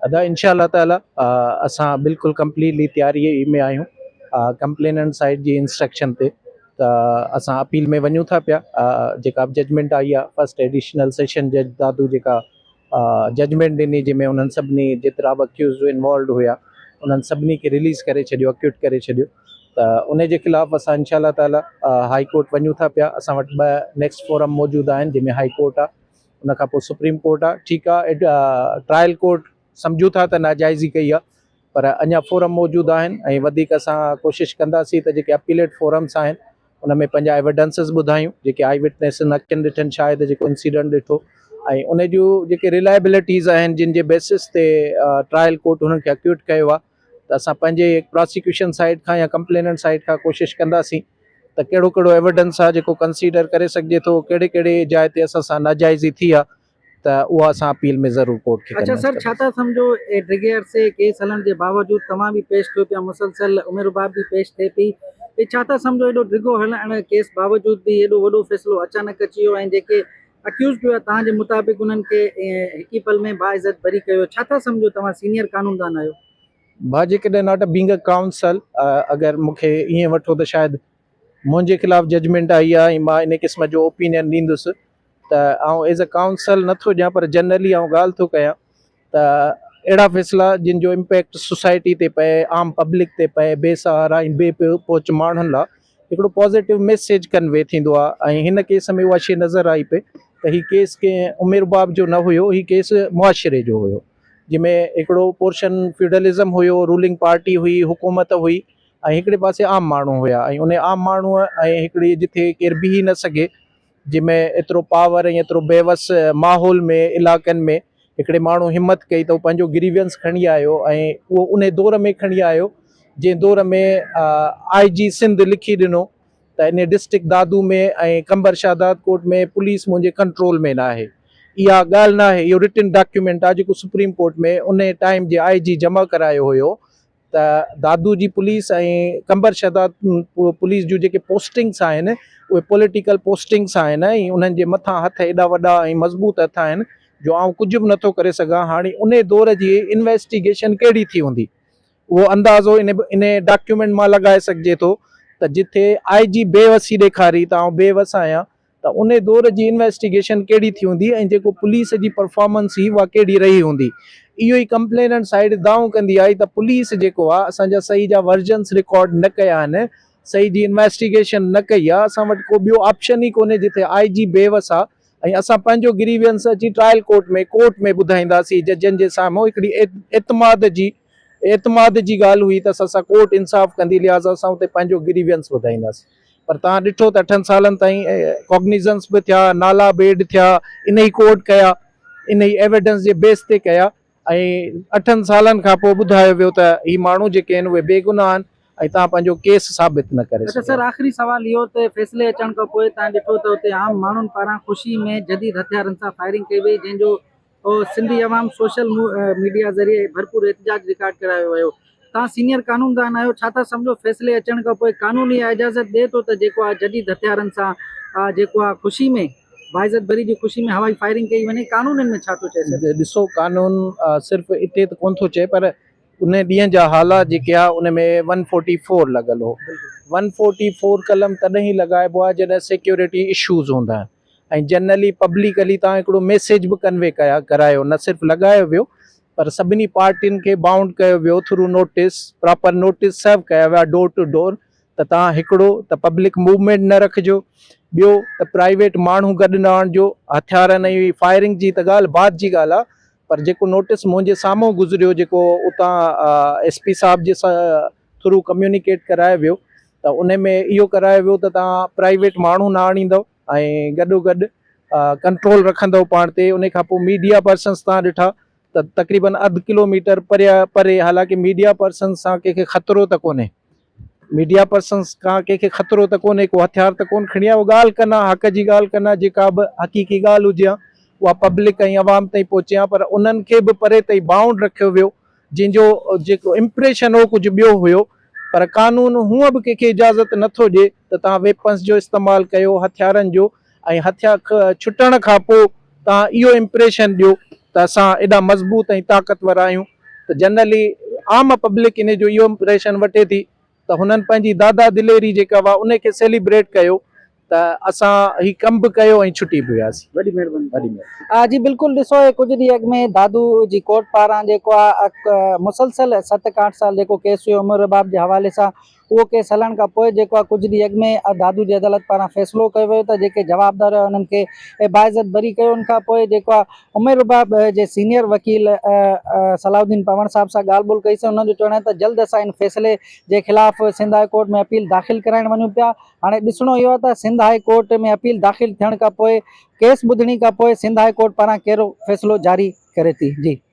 ادا انشاء الله تعالي اسان بلڪل ڪمپليٽلي تياري ۾ آهيون ڪمپليننٽ سائيڊ جي انسٽرڪشن تي ته اسان اپيل ۾ وڃون ٿا پيا جيڪا به ججمينٽ آئي آهي فرسٽ ايڊيشنل سيشن جج دادو جيڪا ججمينٽ ڏني جنهن ۾ انهن سڀني جيترا به اڪيوز انوالوڊ هيا انهن سڀني کي رليز ڪري ڇڏيو اڪيوٽ ڪري ڇڏيو ته ان جي خلاف اسان انشاء الله تعالي هائي ڪورٽ وڃون ٿا پيا اسان وٽ ٻه نيڪسٽ فورم موجود آهن جنهن ۾ هائي ڪورٽ آهي ان کان پوء سپريم ڪورٽ آ ٺيڪ آ ٽرائل ڪورٽ سمجهون ٿا ته ناجائزي ڪئي آ پر اڃا فورم موجود آهن ۽ وڌيڪ اسان ڪوشش ڪنداسين ته جيڪي اپيليٽ فورمس آهن ان ۾ پنهنجا ايويڊنسز ٻڌايون جيڪي آئي وٽنيسز اکين ڏٺن شاهد جيڪو انسيڊنٽ ڏٺو ۽ ان جون جيڪي ريلائبلٽيز آهن جن جي بيسس تي ٽرائل ڪورٽ انهن کي اڪيوٽ ڪيو آ ته اسان پنهنجي پراسيڪيوشن سائيڊ کان يا ڪمپليننٽ سائيڊ کان ڪوشش ڪنداسين ته ڪهڙو ڪهڙو ايويڊنس آهي جيڪو ڪنسيڊر ڪري سگهجي ٿو ڪهڙي ڪهڙي جاء تي اسان سان ناجائزي ٿي آهي ته اها اسان اپيل ۾ ضرور ڪورٽ کي اڇا سر ڇا ٿا سمجهو ڊگهي عرصي ڪيس هلڻ جي باوجود توهان به پيش ٿيو پيا مسلسل عمر رباب به پيش ٿئي پئي هي ڇا ٿا سمجهو ايڏو ڊگهو هلڻ ڪيس باوجود به ايڏو وڏو فيصلو اچانڪ اچي ويو ۽ جيڪي اڪيوزڊ هيا توهان جي مطابق انهن کي هڪ ئي پل ۾ باعزت بري ڪيو ويو ڇا ٿا سمجهو توهان سينيئر قانوندان آهيو. ڀاء جيڪڏهن not a being a counsel اگر مون کي ائين وٺو ته شايد منهنجي خلاف ججمينٽ آئي آهي ۽ مان ان قسم جو اوپينين ڏيندس ته آئون ايز اي ڪائونسل نٿو ڏيان پر جنرلي آئون ڳالهه ٿو ڪيان ته اهڙا فيصلا جن جو امپيڪٽ سوسائٽي تي پئي عام پبلڪ تي پئي بي سهارا ۽ بي پهچ ماڻهن لاء هڪڙو پازيٽو ميسيج ڪنوي ٿيندو آهي ۽ هن ڪيس ۾ اها شي نظر آئي پئي ته هي ڪيس ڪنهن عمر باب جو نه هيو هي ڪيس معاشري جو هيو جنهن ۾ هڪڙو پورشن فيوڊلزم هيو، رولنگ پارٽي هئي، حڪومت هئي ۽ هڪڙي پاسي عام ماڻهو هيا ۽ انهي عام ماڻهوء ۽ هڪڙي جٿي ڪير بيهي نه سگهي جنهن ۾ ايترو پاور ۽ ايترو بيوس ماحول ۾ علائقن ۾ هڪڙي ماڻهو همت ڪئي ته هو پنهنجو گريوينس کڻي آيو ۽ اهو انهي دور ۾ کڻي آيو جنهن دور ۾ آء جي سنڌ لکي ڏنو ته انهي ڊسٽرڪٽ دادو ۾ ۽ قمبر شهدادڪوٽ ۾ پوليس منهنجي ڪنٽرول ۾ ناهي اها ڳالهه ناهي اهو رٽن ڊاڪيومينٽ آهي جيڪو سپريم ڪورٽ ۾ انهي ٽائيم جي آء جي جمع ڪرايو هيو ته دادو جي پوليس ۽ قمبر شهداد پوليس جون جيڪي پوسٽنگس آهن اهي پوليٽيڪل پوسٽنگس آهن ۽ انهن جي مٿان هٿ ايڏا وڏا ۽ مضبوط هٿ آهن جو آئون ڪجهه به نٿو ڪري سگهان هاڻي انهي دور جي انويسٽيگيشن ڪهڙي ٿي هوندي اهو اندازو ان ان ڊاڪيومينٽ مان لڳائي سگهجي ٿو ته جتي آء جي بي وسي ڏيکاري ته آئون بي وس آهيان ته ان دور جي انويسٽيگيشن ڪهڙي ٿي هوندي ۽ جيڪو پوليس جي پرفارمنس هئي اها ڪهڙي رهي هوندي. اهو ئي ڪمپليننٽ سائيڊ دانهون ڪندي آئي ته پوليس جيڪو آهي اسان جا صحيح جا ورجنس رڪارڊ نه ڪيا آهن، صحيح جي انويسٽيگيشن نه ڪئي آهي، اسان وٽ ڪو ٻيو آپشن ئي ڪونهي جتي آء جي بي وس آهي ۽ اسان پنهنجو گريوينس اچي ٽرائل ڪورٽ ۾ ڪورٽ ۾ ٻڌائينداسين ججن جي سامهون هڪڙي اعتماد جي اعتماد جي ڳالهه هئي ته اسان سان ڪورٽ انصاف ڪندي لهٰذا اسان اتي پنهنجو گريوينس ٻڌائينداسين پر توهان ڏٺو ته اٺن سالن تائين ڪاگنيزنس به ٿيا نالا به ايڊ ٿيا انهي ڪورٽ ڪيا انهي ايويڊنس جي بيس تي ڪيا ۽ اٺن سالن کان پوء ٻڌايو ويو ته هي ماڻهو جيڪي آهن اهي بيگناهه آهن ۽ توهان پنهنجو ڪيس ثابت نه ڪري اڇا سر سگهيا. آخري سوال اهو ته فيصلي اچڻ کان پوء توهان ڏٺو ته اتي عام ماڻهن پاران خوشي ۾ جديد هٿيارن سان فائرنگ ڪئي وئي جنهن جو سنڌي عوام سوشل ميڊيا ذريعي ڀرپور احتجاج رڪارڊ ڪرايو ويو توهان سينيئر قانوندان آهيو ڇا ٿا سمجهو فيصلي اچڻ کان پوء قانون اها اجازت ڏئي ٿو ته جيڪو آهي جديد هٿيارن سان جيڪو آهي خوشي ۾ باعزت بري جي خوشي ۾ هوائي فائرنگ ڪئي وڃي قانون ان ۾ ڇا ٿو چئي سر؟ ڏسو قانون صرف اتي ته ڪونه ٿو چئي پر ان ڏينهن جا حالات جيڪي آ ان ۾ ون فورٽي فور لڳل هو ون فورٽي فور قلم تڏهن ئي لڳائبو آ جڏهن سيڪيورٽي اشوز هوندا آهن ۽ جنرلي پبلڪلي تان هڪڙو ميسيج به ڪنوي ڪيا ڪرايو نه صرف لڳايو ويو پر سڀني پارٽين کي بائونڊ ڪيو ويو through notice proper notice serve ڪيا ويا ڊور ٽو ڊور ته توهان هڪڙو ته پبلڪ موومينٽ نه رکجو، ٻيو ته پرائيويٽ ماڻهو گڏ نه آڻجو، هٿيارن ۽ فائرنگ جي ته ڳالهه بعد جي ڳالهه آ پر جيڪو نوٽيس منهنجي سامهون گذريو جيڪو اتان ايس پي صاحب جي ٿرو ڪميونيڪيٽ ڪرايو ويو ته ان ۾ اهو ڪرايو ويو ته توهان پرائيويٽ ماڻهو نه آڻيندؤ ۽ گڏو گڏ ڪنٽرول رکندؤ پاڻ تي ان کان پوء ميڊيا پرسنس توهان ڏٺا ته تقريبن اڌ ڪلو ميٽر پريا پري حالانڪه ميڊيا پرسنس سان ڪنهن کي خطرو ته ڪونهي ميڊيا پرسنس کان ڪنهن کي خطرو ته ڪونهي ڪو هٿيار ته ڪونه کڻي آيو ڳالهه ڪن ها حق جي ڳالهه ڪن ها جيڪا به حقيقي ڳالهه هجي ها اها پبلڪ ۽ عوام تائين پهچي ها پر انهن کي به پري تائين بائونڊ رکيو ويو جنهن جو جيڪو امپريشن هو ڪجهه ٻيو هيو پر قانون هونء به ڪنهن کي اجازت نٿو ڏئي ته توهان ويپنس جو استعمال ڪيو هٿيارن جو ۽ هٿيار ڇٽڻ کان پوء توهان اهو امپريشن ڏيو ته اسان ايڏا مضبوط ۽ طاقتور آهيون. ته جنرلي عام پبلڪ ان جو اهو امپريشن وٺي ٿي ته هنن پنهنجي دادا دليري جيڪا هئا ان کي سيليبريٽ ڪيو ته اسان هي ڪم به ڪيو ۽ ڇٽي به وياسين. وڏي مهرباني. وڏي مهرباني. جي بلڪل ڏسو هي ڪجهه ڏينهن اڳ ۾ دادو جي ڪورٽ پاران جيڪو آ مسلسل ست کان اٺ سال جيڪو ڪيس هيو عمر رباب جي حوالي سان اهو ڪيس هلڻ کان پوء جيڪو آ ڪجهه ڏينهن اڳ ۾ دادو جي عدالت پاران فيصلو ڪيو ويو ته جيڪي جوابدار هيا انهن کي باعزت بري ڪيو ان کان پوء جيڪو آ عمر رباب جي سينيئر وڪيل صلاح الدين پنوڻ صاحب سان ڳالهه ٻولهه ڪئي سين انهن جو چوڻ آهي ته جلد اسان ان فيصلي جي خلاف سنڌ هاء ڪورٽ ۾ اپيل داخل ڪرائڻ وڃون پيا هاڻي ڏسڻو اهو آهي ته سنڌ هاء ڪورٽ ۾ اپيل داخل ٿيڻ کان پوء ڪيس ٻڌڻي کان پوء سنڌ هاء ڪورٽ پاران ڪهڙو فيصلو جاري ڪري ٿي جي.